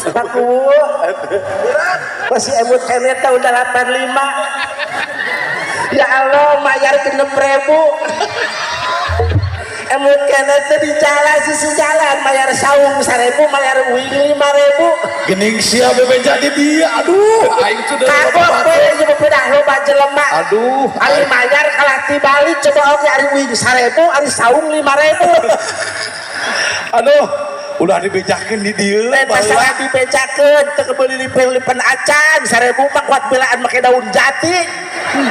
Pak Kuwu masih emut kene tahun 85. Ya Allah, mayar 6.000. Emut kene teh di jalan sisi jalan mayar saung 1.000, mayar uing 5.000. Gening sia bebeja di dia. Aduh, aing sudah kagok we ieu bepedah loba jelema. Aduh, ari mayar kalah tibalik coba oge ari uing 1.000, ari saung 5.000. Aduh, udah dibejakeun di dieu. Masalah dibejakeun teu kebeuli lipen-lipen acan 1.000 mah kuat belaan make daun jati.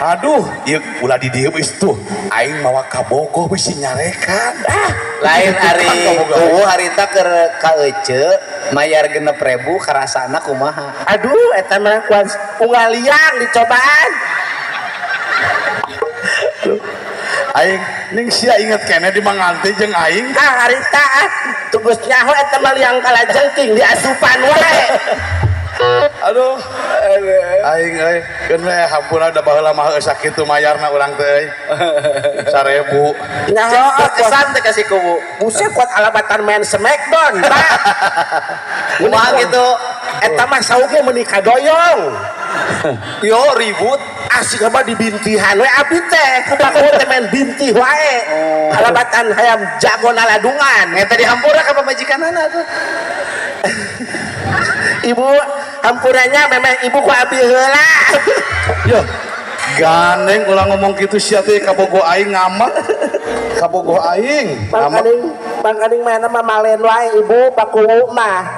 Aduh, ieu ulah di dieu geus tuh. Aing mawa kabogoh bisi nyarekan. Ah, lain ari kuwu harita keur ka Ece mayar 6.000 karasana kumaha. Aduh, eta mah kuat unggal liang dicobaan. Aing ning sia inget kene di manganti jeung aing. Ah, harita ah tugas nyaho eta mah liang kalajengking diasupan wae. Aduh, aing euy, keun we hampura da baheula mah heueuh sakitu mayarna urang teh euy. 1.000. Nyaho kesan teh kasih kuwu. Buset kuat alabatan main Smackdown, Pak. Kumaha kitu? Eta mah sauknya meuni kadoyong. Yo ribut asik mah dibintihan we abdi teh kumaha teh main bintih wae. Alabatan hayam jago naladungan. Eta dihampura ka pamajikanana tuh. Ibu hampuranya memang ibu ku abdi heula. Yo gandeng ulah ngomong kitu sia teh kabogoh aing ngamek. Kabogoh aing. Pangkaning mana mah malen wae ibu pakuwu mah.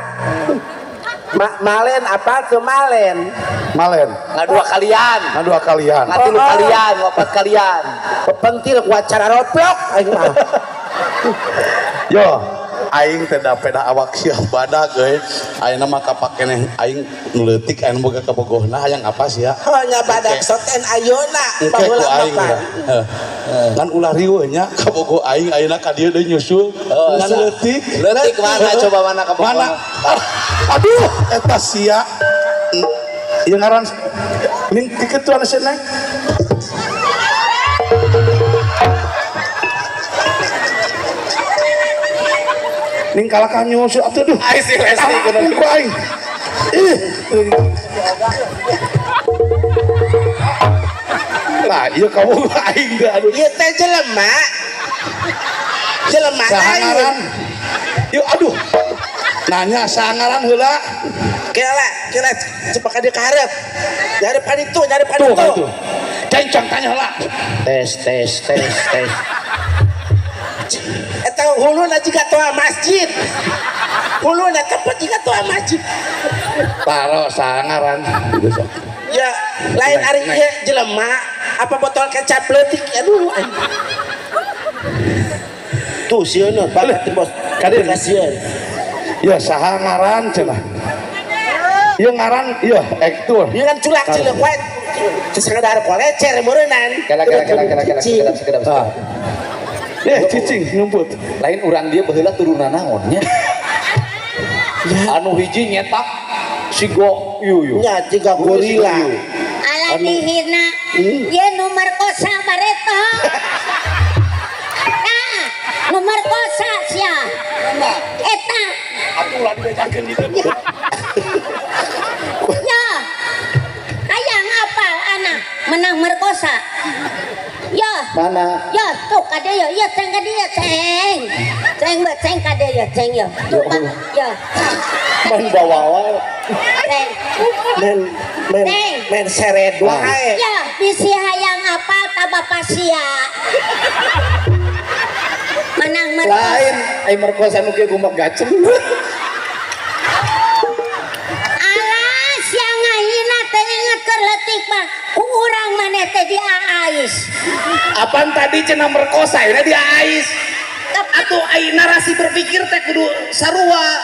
Malen apa ke malen? Malen. Ngadua kalian. Ngadua kalian. Ngatilu kalian, ngopat kalian. Pepentil ku acara roplok aing mah. Yo, aing teh da peda awak sia badag euy. Ayeuna mah kapakeneh aing nu leutik aing boga kabogohna hayang apa sia? Heuh nya badag soten ayeuna baheula mah. Ngan ulah riweuh nya kabogoh aing ayeuna ka dieu deui nyusul. Ngan leutik. Leutik mana coba mana kabogoh? Mana? Aduh, eta sia. Ieu ngaran ning kiketuan cenah. Ning kalakah nyusul atuh duh. Ai si Lesti kudu ku aing. Ih. Lah, ieu kamu aing teh aduh. Ieu teh jelema. Jelema aing. Ieu aduh. Nanya sangaran heula. Kela, kela cepat ka dieu ka hareup. Nyarep ka ditu, nyarep ka ditu. Kencang tanya heula. Tes tes tes tes. Eta huluna jiga toa masjid. Huluna tepat jiga toa masjid. Taro sangaran. Ya, lain ari ieu jelema apa botol kecap leutik aduh. Tuh sieun bakat bos. Kadieu kasieun. Ya saha ngaran cenah. Ieu ngaran ieu ektur. Ieu kan culak cileuk wae. Sakadar kolecer meureunnan. Kela kela kela kela kela sekedap sekedap. Cicing nyumput. Lain urang dia baheula turunan naon nya. Anu hiji nyetak sigo ieu. Nya jiga gorila. Ala dihina. Ieu nu merkosa bareto. Nah, nu merkosa sia. Eta. Atuh ulah dibejakeun ditu. Ya. Hayang apal anak menang merkosa. Ya. Mana? Ya, tuh kade ya, ya ceng kade ya ceng. Ceng ba ceng kade ya ceng ya. Tuh Pak, ya. Man bawa wae. Ceng. Men men men sered wae. Ya, bisi hayang apal ta bapa sia. Menang merkosa. Lain, ai merkosa nu kieu kumak gaceng. Alah, sia ngahina teh inget keur leutik mah. Ku urang maneh teh diaais. Apaan tadi cenah merkosa ayeuna diais. Atuh ai narasi berpikir teh kudu sarua.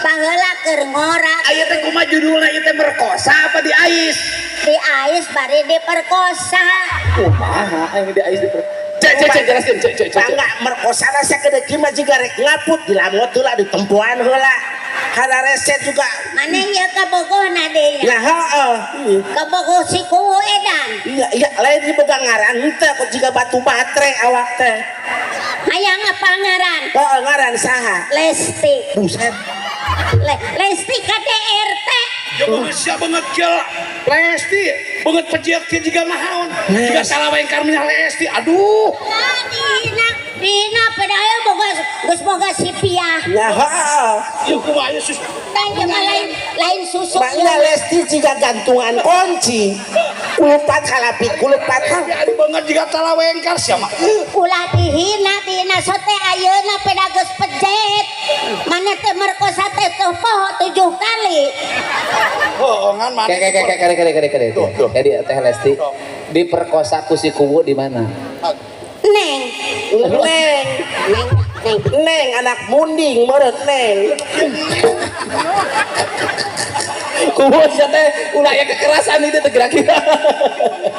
Baheula keur ngora. Aya teh kumaha judulna ieu teh merkosa apa diais? Diais bari diperkosa. Kumaha aya diais diperkosa? Cek cek cek jelaskeun cek cek cek. Bangga merkosana sakeudeung kieu mah jiga rek ngaput dilamot heula ditempoan heula. Kana reset juga. Maneh ieu kabogohna deui nya. Heeh. Kabogoh si kuwu edan. Iya iya lain diboga ngaran henteu kok jiga batu batre awak teh. Hayang apa ngaran? Heeh ngaran saha? Lesti. Buset. Lesti KDRT. Ya sia banget kieu Lesti, banget pejiak kieu jiga naon. Jiga talawengkar minah Lesti. Aduh. Dina padahal boga geus boga si Piah. Ya heeh. Ieu kumaha ieu sus. Tanya mah lain susu. Makna Lesti jiga gantungan kunci. Kulupat kalapit kulupat. Ari banget jiga talawengkar sia mah. Ulah dihina dina sote ayeuna peda geus pejet. Mana teh merkosa teh teu poho 7 kali. Bohongan mana? Kere. Jadi Teh Lesti diperkosa ku si Kuwu di mana? Neng. Neng. Neng. Neng anak munding meureun neng. Kuwu sia teh ulah aya kekerasan itu teh gerak-gerak.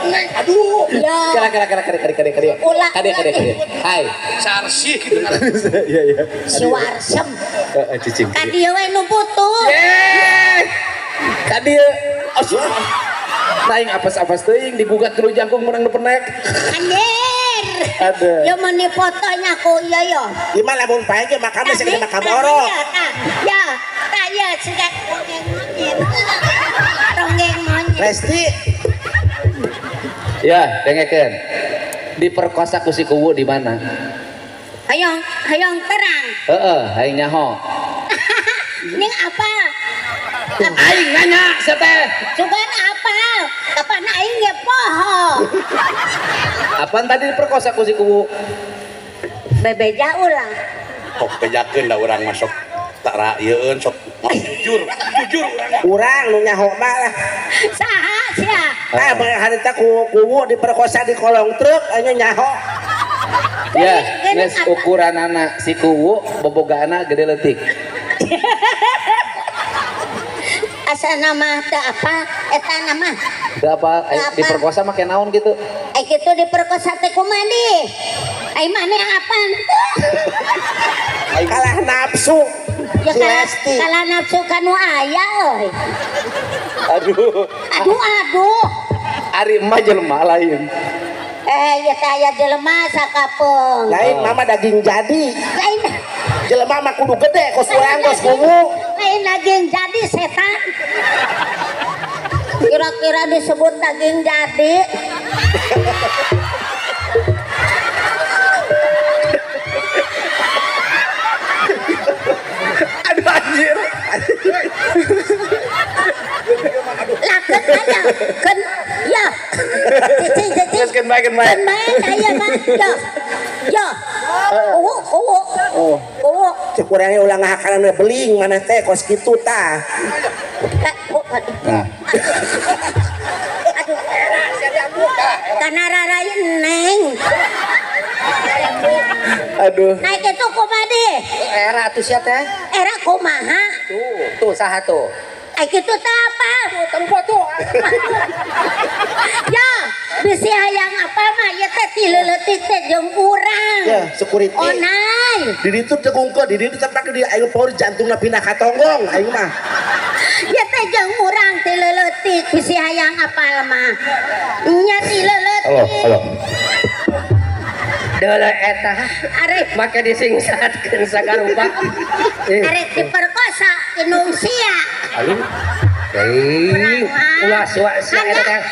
Neng aduh. Ya. Kere. Kade. Hai. Sarsi kitu ngaran. Iya. Si Warsem. Heeh cicing. Ka dieu we nu butuh. Yeay. Ka dieu. Aing apes-apes teuing digugat kudu jangkung menang nu penek. Anjir. Ada. Ya mun difotonya ku ieu yo. Ieu mah lamun pae ge makamna sagede makam orok. Ya, tah ieu siga ronggeng monyet. Ronggeng monyet. Lesti. Ya, dengekeun. Diperkosa ku si Kuwu di mana? Hayang terang. Heeh, hayang nyaho. Ning apa? Aing nanya sia teh. Sugan apa? Kapan aing ge poho. Apaan tadi diperkosa ku si Kuwu? Bebeja ulah. Kok bejakeun da urang masuk tak rayeun sok jujur urang. Urang nu nyaho mah lah. Saha sia? Ah harita ku Kuwu diperkosa di kolong truk anya nyaho. Ya, geus ukuranana si Kuwu bobogaana gede leutik. Asa nama teu apa eta nama teu apa diperkosa make naon gitu ai kitu diperkosa teh kumaha di ai maneh apaan kalah nafsu ya si Lesti kalah nafsu kanu aya euy aduh ari mah jelema lain ya teh aya jelema sakapeung lain mama daging jadi lain jelema mah kudu gede kos urang kos kuwu lain daging jadi setan kira-kira disebut daging jadi aduh anjir lakeun aya keun ya cicing keun bae aya mah yo uwu cek urangnya ulah ngahakanan we beling maneh teh kos kitu tah. Nah. Aduh. Kana rarai neng. Aduh. Naik itu kumaha di? Era atuh sia teh. Era kumaha? Tuh saha tuh? Ai kitu teh apa? Tuh tempo tuh. Ya, bisi hayang apa mah ieu teh ti leutik teh jeung urang. Ya, security. Onai. Di ditu teu kungkul, di ditu tepak di aing power jantungna pindah ka tonggong aing mah. Ya teh jeung urang ti leutik bisi hayang apal mah. Nya ti leutik. Halo. Deuleu eta. Arek make disingsatkeun sagarupa. Arek diperkosa inung sia. Aduh. Deui, ulah suak sia eta teh.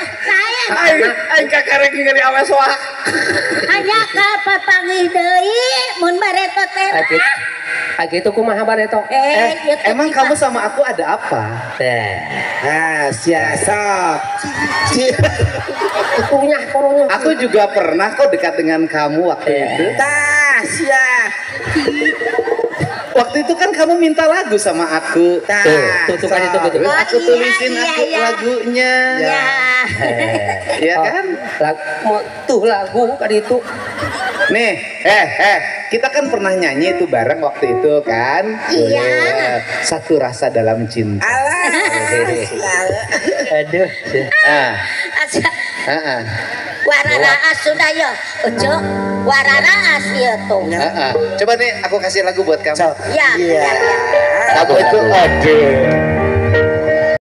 Aing kakarek ningali awe soak. Hanya ka papanggih deui mun bareto teh. Kitu kumaha bareto? Emang kamu sama aku ada apa? Nah, sia sok. Aku juga pernah kok dekat dengan kamu waktu itu. Tah, sia. Waktu itu kan kamu minta lagu sama aku. Tuh, tuh kan itu gitu. Aku tulisin aku lagunya. Ya. Iya kan? Lagu tuh lagu kan itu. Nih, kita kan pernah nyanyi itu bareng waktu itu kan? Iya. Satu rasa dalam cinta. Alah. Aduh. Ah. Wararaas sudah ya, Ucu. Wararaas ya tuh. Coba nih aku kasih lagu buat kamu. Ya. Lagu itu aduh.